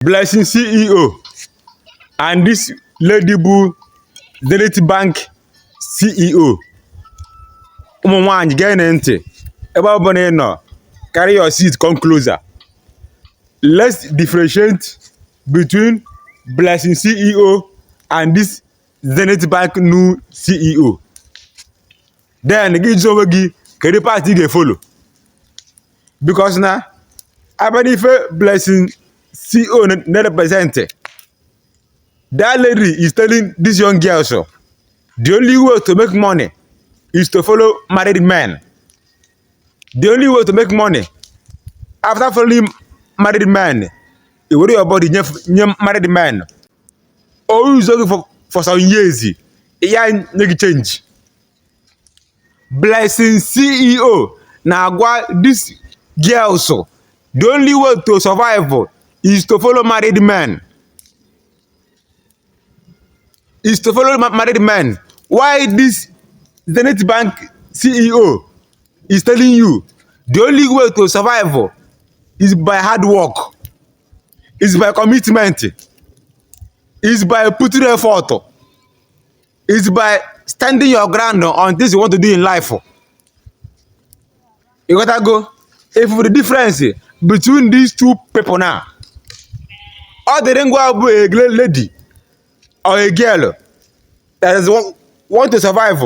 Blessing CEO and this lady bụ Zenith Bank CEO. Ụmụ nwanyị gee ntị ebe ọ bụla ị nọ, carry your seat, come closer. Let's differentiate between Blessing CEO and this Zenith Bank new CEO. Then gị jụọ onwe gị kedu party ị ga-follow, because na abịa n'ife Blessing CEO na-represent, that lady is telling this young girl so the only way to make money is to follow married men. The only way to make money after following married men, you worry about the married men. Or use for some years, it change. Blessing CEO now this girl so the only way to survive is to follow married men. Is to follow married men. Why this Zenith Bank CEO is telling you the only way to survive is by hard work, is by commitment, is by putting effort, is by standing your ground on things you want to do in life. You gotta go. If the difference between these two people now, or they didn't go out with a lady or a girl that is want to survive,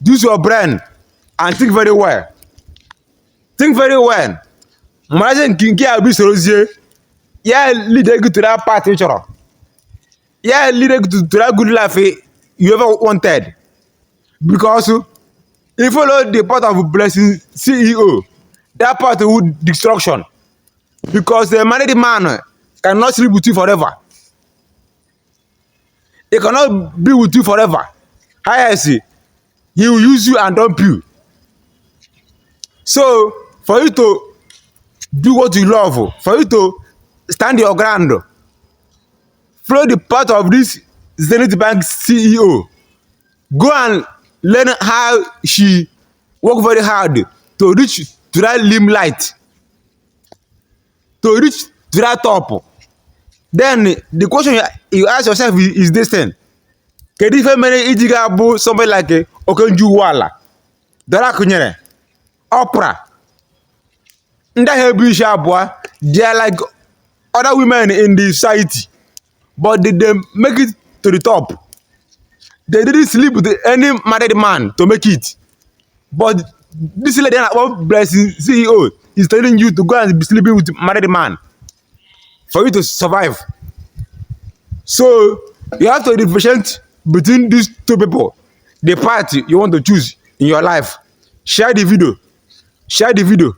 use your brain and think very well. Think very well. Imagine Kinki Abisorozie, yeah, lead you to that path, yeah, lead you to that good life you ever wanted. Because if you follow the path of Blessing CEO, that path would destruction. Because the married man cannot sleep with you forever. He cannot be with you forever. Highest, he will use you and dump you. So, for you to do what you love, for you to stand your ground, follow the path of this Zenith Bank CEO. Go and learn how she work very hard to reach to that limelight, to reach to that top. Then the question you ask yourself is this thing: can you many ijiga somebody like Okonjo-Iweala, Dora Akunyere, Oprah? They are like other women in the society, but they make it to the top. They didn't sleep with any married man to make it. But this lady, Blessing CEO, is telling you to go and be sleeping with married man for you to survive. So you have to differentiate between these two people, the party you want to choose in your life. Share the video. Share the video.